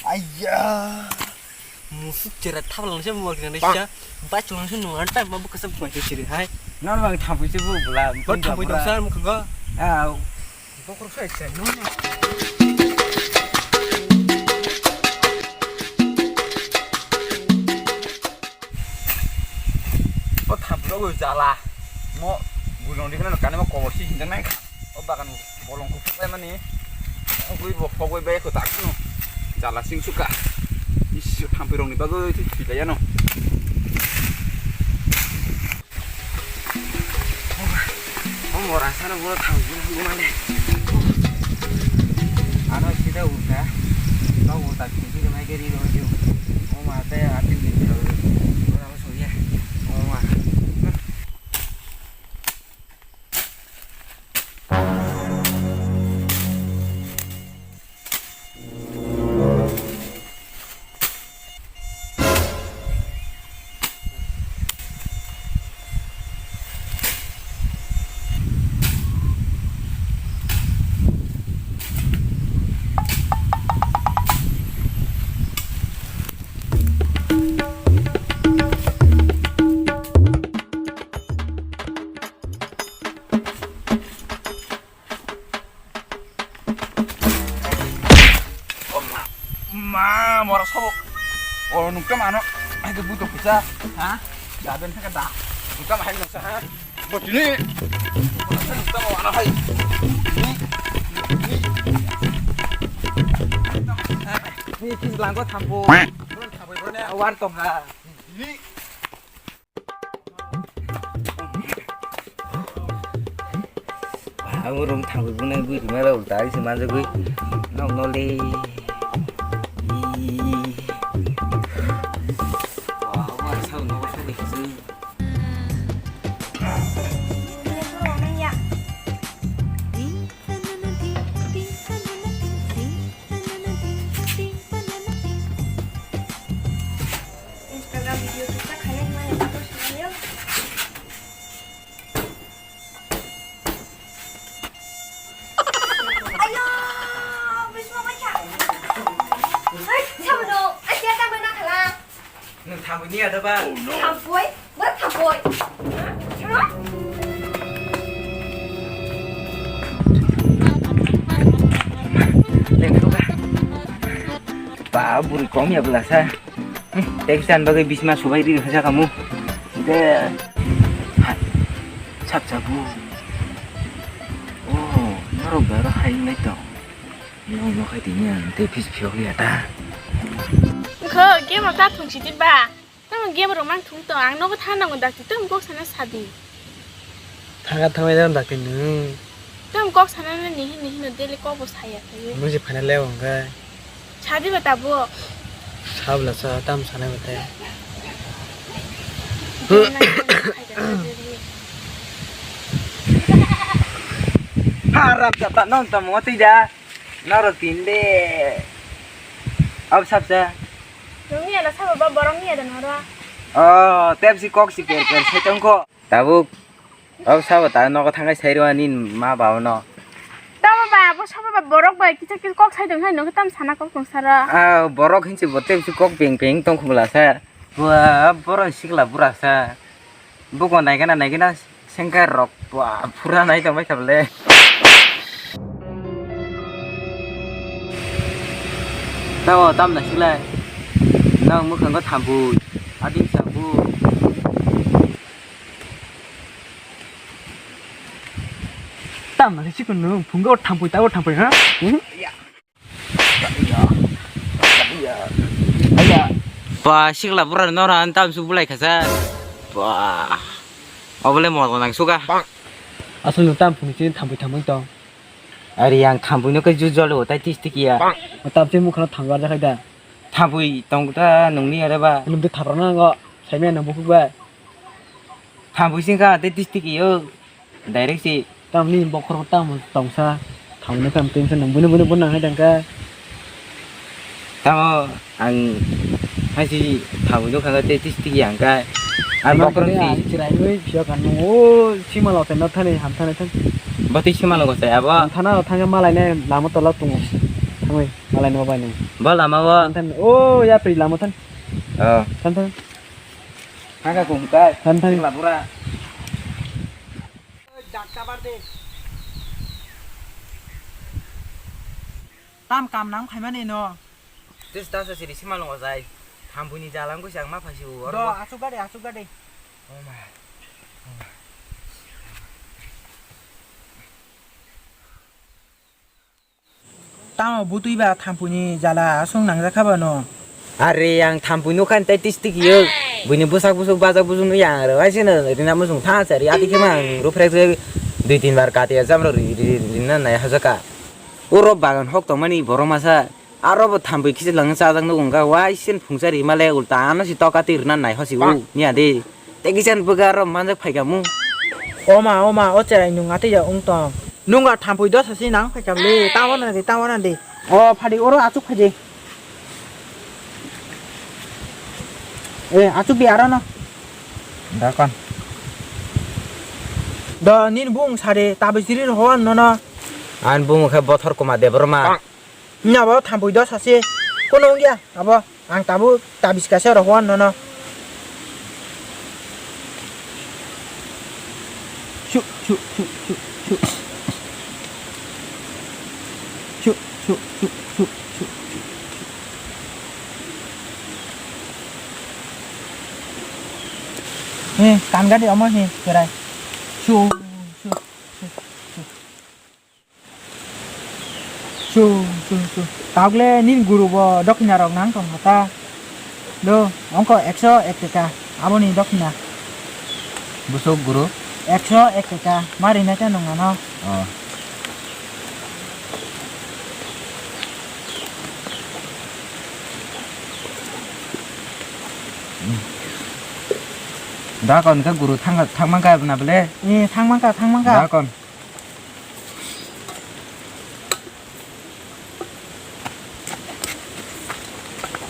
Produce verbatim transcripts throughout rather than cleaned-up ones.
Aiya. Musuk chera thap lang se mo kena dai cha. Ba chong se no an time ma bu kasa bai chiri hai. Non bang thampui se bu bula. Ba thampui dong sar mo kha. Ah. Bokrok sai sai no. O thampui o jala. Mo bulong dikna kane mo kobor si hinjang nai. O bagan bolong kuphai mani. Ogwi bo phogwi bai ko tak no. Jala sing suka. Is thampui rong ni bagwi thwi thwi ya no. O mora sana bo thang bu bu mane. Ano sida uta. Ba uta kiti mai gari ro ju. O ma te atin din thau. Ora so ya. O ma. Ma, mora sobo. O nukta mano. Ai ke buto kucha. Ha? Daben thaka da. Nukta ma hai nuksa ha. Botini. Nukta ma ano hai. Ni. Ni. Ni kis langko thampo. Thampo bro ne. War tong ha. Ni. Ang room thangwi bunai bui rima rok dai se manjagwi nok noli. Ih. Wah, wah, sao nogo sao dikhi se. Instagram video kita kalian main apa semuanya? Ayo, bisma baca. Hai, siapa dong? Asia tak benar kalah. Nung thampui ni ada ba? Thampui? Ber thampui. Hah? Siapa? Leng tu ba? Ba buri kom ya belasa. Tei san bagwi bisma subai ri kha kamu. De. Hai. Sap sabu. Oh, norok daro hai nai to. Nong no khai tini ang tei phis phiyok ya ta. Kho game rok ta thung siti ba. Tamo game rok mang thung to ang nogo thana nango dakti tamo kok sana sadi. Thanga thangwi jang dakti nung. Tamo kok sana na nihi nihi no daily kok bo saya khayo. Nung si phaina leo hwnkhe. Sadi ba tabo. Sabla sa tam sanai bate. Haram jata nong tamo twi da. Noro tin de. Ab sabsa. Nungni ada sabo ba borok ni ada noro. Oh, tepsi kok si per per se tongko. Tabuk. Abo sabo ta nogo thangai sai rwani ma ba no. Tamo ba abo sabo ba borok bai kisa kisa kok sai tong hai no tam sana kok tong sara. Ah, borok hinsi bo tepsi kok peng peng tong khumla sa. Bua borok sikla bura sa. Buko naigana naigana sengkar rok bua phura nai tong bai kable. Tamo tam na silai. Nang mukhango thambu. Ading sangbu. Tam na sikon nung phungo thampui tabo thampui ha? Hmm? Ba sikla bura nora an tam su bulai khasa. Ba. Obole mo nang suka. Asal no tam phung chin thampui thampui tong. Ari yang thampui no ke ju jolo tai tis tik ya. Tam chin mukha thamgar jakai da. Thampui tong ta nungni are ba. Lum de thapra na go. Saimya nang bukuk ba. Thampui sing ka te tis tik yo. Direct si. Tamni bokhor tam tongsa. Thamno kam tengsa nang bune bune bune nang hai dangka. Tamo ang hai si thamu do khanga te tis tik yang ka. Ang bokhor si. Chirai oi phio kan o sima lo teno thani ham thani than. Bati sima lo gosai abo. Thana thanga malai ne lama tola tungo. Oi, malai no bai no. Ba lama o. Than than. Oh, ya pri lama than. Oh. Than than. Haka kum kai. Than than. Labura. Tam kam nang phaimani no. Tis dasa siri simalong ojai. Thambuini jalang ko siang ma phai si u. Do, oro. Asuk gade, asuk gade. Oh my. Tamo butwi ba thampuini jala aswk nangjak kha ba no? Are, ang thampui nukha tei tistik yo. Buini bwsak bwswk bajak bujung no yang aro. Aise no rina musung tha sari ati khe ma ang ruphre se dui tin bar kati jam ro ri ri ri na nai hajaka. Oro bagan hok tongmani borok masa. Aro bo thampui kisa lang chajak no wngkha. Waisen phungsa ri male ulta ano si toka ti rina nai hosi u. Niya de. Tei kisa bwga aro manjak phaikha mu. Oma, oma, o cherai nung atwi ya wng tong. Nung a thampui dosa si nang phaikha le, tamo na di, tamo na di. O phadi oro achuk phaidi. E, achuk di aro no. Da kon. Do nin bung sari tabisiri rohon no no. An bung khe bothor kuma Debbarma. Nya bo thampui do sase. Kono wngya abo. Ang tabuk tabis kaisa rohor nono. Chu, chu, chu, chu, chu. Chu, chu, chu, chu, chu, chu. He, kan gadi omo he, kerai. Chu, chu, chu, chu. Su, su, su. Taukle nini guru bo dokhina rok nang tong kha ta. Do, ongko ekso ek taka. Aboni dokhina. Busuk guru? Ekso ek taka. Ma rinai ta nung ano. Oh. Da kon ka guru thang, thang mangka na bele? Eh, thang mangka, thang mangka. Da kon.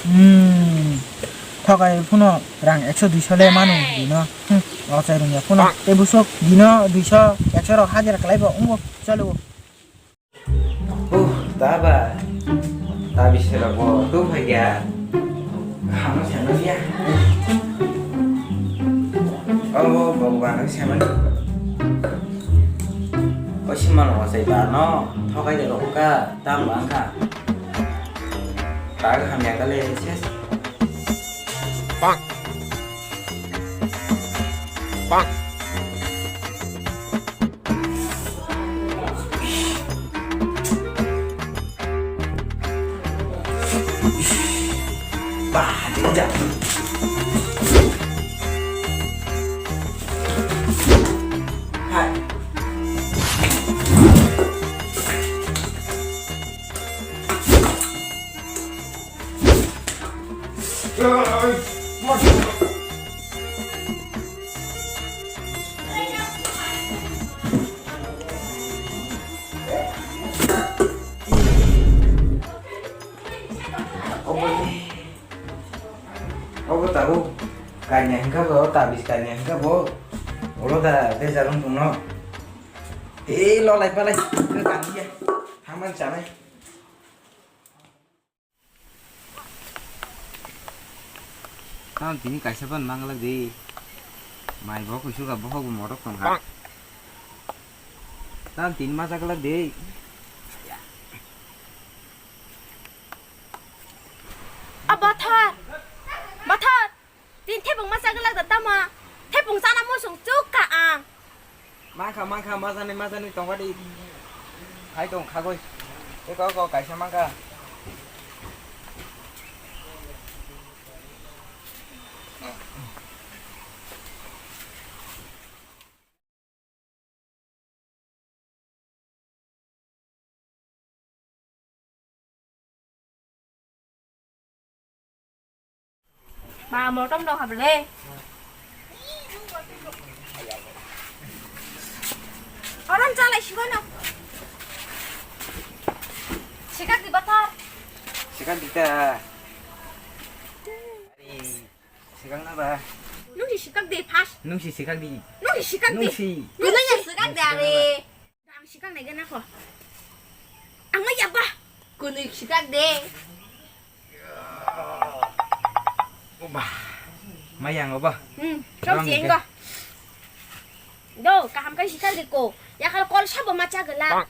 Hmm. Thokai phano rang ekso duiso le manu dino. Hmm. Ochai rungya phano. Tei busuk dino duiso ekso rok hajira kalai bo wngbo chalo. Uh, ta ba. Ta bisera bo tu phai ya. Hamo sana ya. Oh, bo ba na sana. O siman o sai ba no, thokai de rokka, tam bang kha. Ta ga hamya kale ses. Bang. Bang. Bah, tidak. Hai. Obo ni, obo tabuk kainai hwnkha bo, tabis kainai hwnkha bo. Ulo da bejar wng tongno. Tei lolai palai, khe kanliya. Hamani chanai. Tam tini kaisa ban manglak di. Mai bo kuisu ka bohok bo motok tong ha. Tam tini masa glak di. A bathar. Bathar. Tin thepung ma chagwlak da tamo? Thepung chana muchung chuk ka ang. Mankha, mankha, majani, majani tongkha di. Hai tong khagoi. Eko, eko, kaisa mankha. Ma, motom dong hable. Orom chalai sigono. Sikak di bathar. Sikak di ta. Sikak na ba? Nung si sikak de, pas. Nung si sikak di. Nung si sikak de. Nung si. Nung si sikak de, are. Ang sikak nai gana ko. Ang ma yaba. Kwnwi khitak de. Bah, mayang obo. Hmm, sok Rong jeng ke. Go. Do, kaham kai sikal de ko. Ya kal kol sabo macha gela.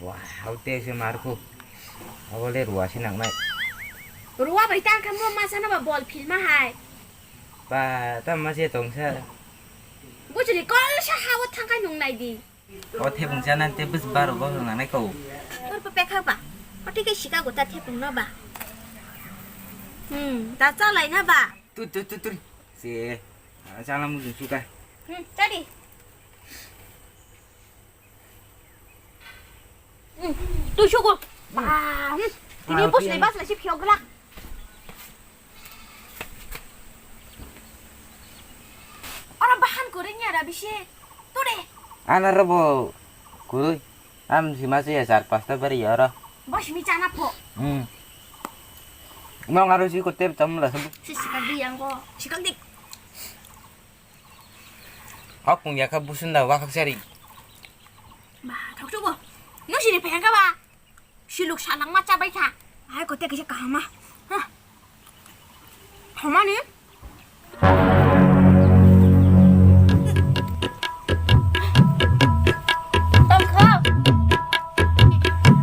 Wah, hau te se marku. Abo le ruwa se nangnai. Ruwa bai tang kamo masa na ba bol phil ma hai. Ba, tam ma se tong sa. Bujuli kol sa hawa thang kai nung nai di. O thepung chana te bus baro bo nangnai ko. Tor pa pekha ba. O tike sika go ta thepung no ba. Hmm, ta chalai na ba. Tu, tu, tu, tu. Se, ah, chala mu suka. Hmm, tadi. Hmm, tu suku. Ba, hmm. Ini Ah, bus oke. Ni bas lasi phiok gelak. Oro bahan kurui ni ara bisi. Tu de. Ana robo kurui. Am sima se ya sar pasta bari ya oro. Bos mi chana pho. Hmm. Nong aro si kote tam la sabu. Si sikal di yang ko. Sikal di. Hok pung ya ka busun da wakak sari. Ba, thok thok bo. Nung sini phayang ka ba? Siluk salak ma chabai kha. Ai kote kisa kahama. Hah. Thomani? Tongkho.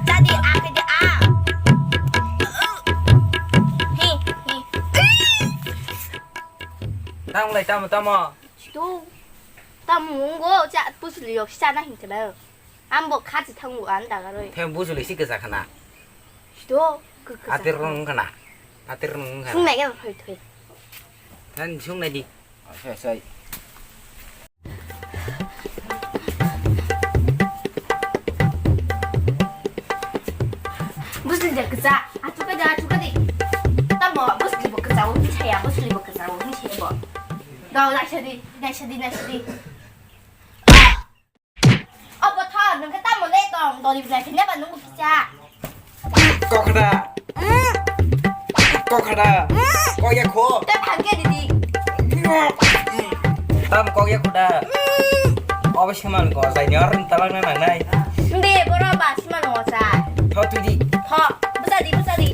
Jadi a ke de a. He, he. Tamo lai, tamo, tamo. Situ. Tamo mungo cha pusli yok sana hin kena. Ambo khachi thango an dagaroi. Them bujuli si kesa khana. Situ. Atir rong khana. Atir rong khana. Sungnai ke thoi thoi. Than sungnai di. Asai, asai. Bujli de kesa. Achuka de, achuka de. Tamo bujli bo kesa o hin saya, bujli bo kesa o hin saya bo. Dau, naisadi, naisadi, naisadi. Obo tho, nwng khe tamo le tong, dori bwlai khe neba nwng kisa. Kokhada. Kokhada. Kokya kho. Te phangke didi. Tam kokya khoda. Obo seman ko jai nyor talang na nangnai. Nde boro ba seman o jai. Tho twi di. Tho, bwsa di, bwsa di.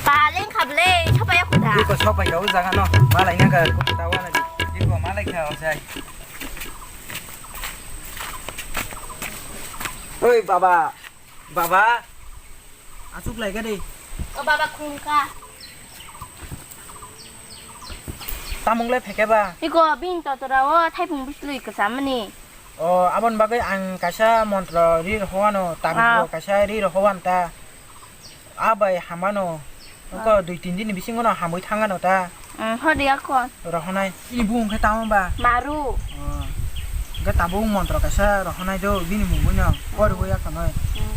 Paleng khable, sopai aku da. Iko sopai kau jangan no, malai naga tawa lagi. Iko malai kau sai. Oi baba, baba, asuk lai gadi. O baba khungka. Tamung le pheke ba. Iko bini totora o thaipung bislui kwchamani. O, aboni bagwi ang kaisa montro ri rohowano, tabuk Ah. Bo kaisa ri rohowan ta. A bai hamano. Wngkha Ah. Dui tin dini bisingo no hamwi thangano ta. Mm, hodi ako. Rohonai. Ini bumung khe tamo ba? Maru. O. Hwnkhe tabuk montro kaisa rohonai do, bini mungwi no. Porwi akonoi. Mm.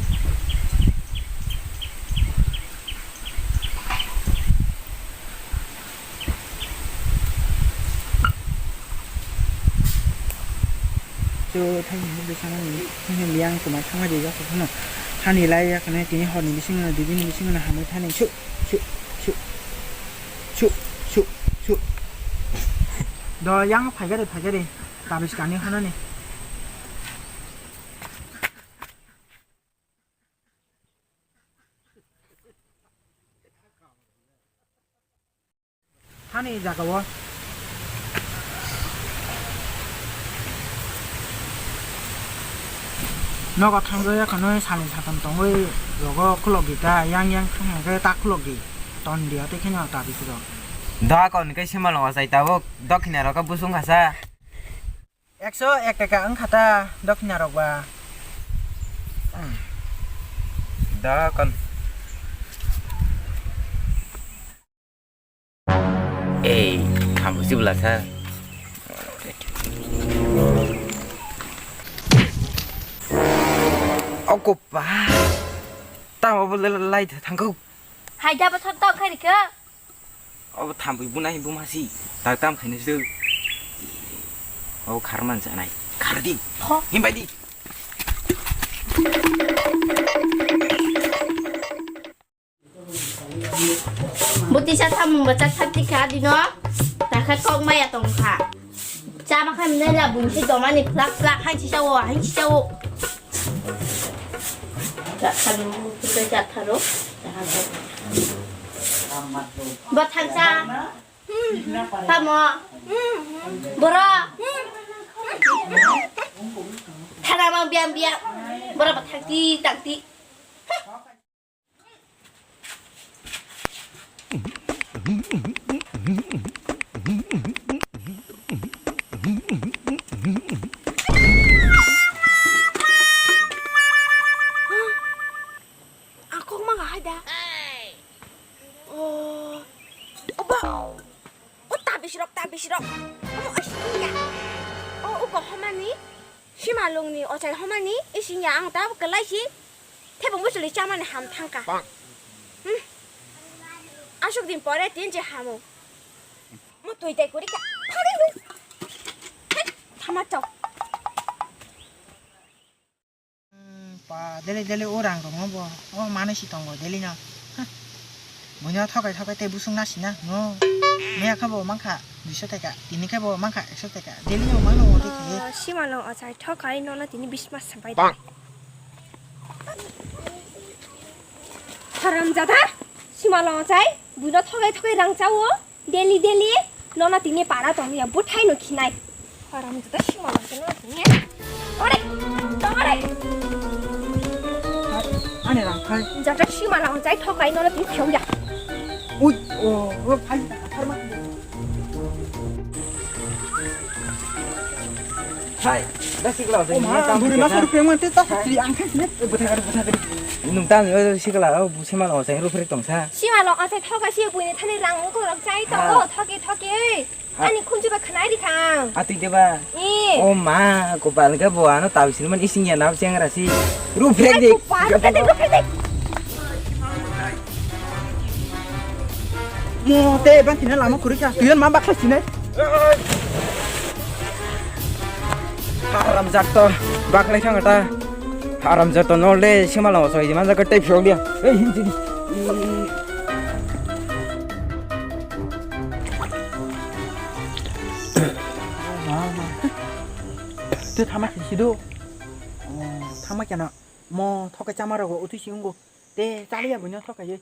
To thani hwnwi sanani, thani liang kwma thangma rijak khe phano. Thani lai ya khwna tini horni bisingo, dui dini bisingo hamwi thani su, su, su, su, su, su. Do yang phaigari, phaigari, tabis kani hwnani. Hani jagao. Nogo thangjakya khwnwi salni satham tongwi rogo khulokdi ta, yang yang thang hwnkhe ta khulokdi. Ton dia tei kheno ta bikuro. Doha kon khe simalongo chai tabuk, dokhina rok khe busung khasa. Ekso ek taka wngkha ta dokhina rok ba. Da kon. Ei, thamu si bwla sa. Oko pa. Tamo bo lai thangkho. Hai da ba thok thok khai rikha. Obo thampui buna hi buma si. Tak tam khainai se. Obo khar man janai. Khar di. Ho. Himbai di. Tisa samung ba chak thak tikha dino. Takha kok maya tong kha. Chama kha mne la bun si domani plak plak hai si sao, hai si sao. Chak tharo, chak tharo. Ba thang sa. Tamo. Boro. Thana mang biang biang. Boro ba thang ti, thang ti. Ang kok manga hai da. Oh. Oba. O tabis rok, tabis rok. Omo asli ya. O uko homani. Simalungni ochai homani isingya ang ta kwlai si thebung bwswlwi chamani ham thangkha. Hmm. Aswk din pore tin je hamo. Mo twi tai kuri kha. Phari lu. Hai, thama chok. Hmm, pa, daily daily o rang rwngno bo. O manwi si tongo daily no. Huh. Buino thokai thokai tei busung nasina no. Maya khe bo mankha duiso taka, tini khe bo mankha ekso taka. Daily no mano o tei khe. Ah, Simalong ochai thokai nono tini bismas sabai da. Haramjada, Simalong ochai buino thokai thokai rang chawo. Daily daily nono tini para tongya buthai no khinai. Haramjada Simalong tini. Ore, tongore. Ani rang khai. Jata Simalong chai thokai nono tini phiyok ya. Ui, o, o, khai, khai, khai, khai. Hai, da sikla, o ma, buri ma suru pengma te ta sri ang khai sini. Buthai, buthai. Nung tang, o sikla, o Simalong chai ruphrek tongsa. Simalong achai thoka si buini thani rang ko rok chai to, o thoke thoke. Ani khunju ba khnai ri khang. Atwi de ba? Ee. O ma, kopal khe bo ano tau sini man ising ya nap cheng ra si. Ru phrek de. Kopal khe de, ru phrek de. Mo te ban kina lama kuri kha. Tuyan ma bakla sini. Haram jat to bakla khang ta. Haram jat to nol de sima lama soi man jat te phiyok dia. Ei hin sini. Twi thama khe sido. Thama khe no. Mo thokai chama rogo utwi si wnggo. Te chaliya buino thokai.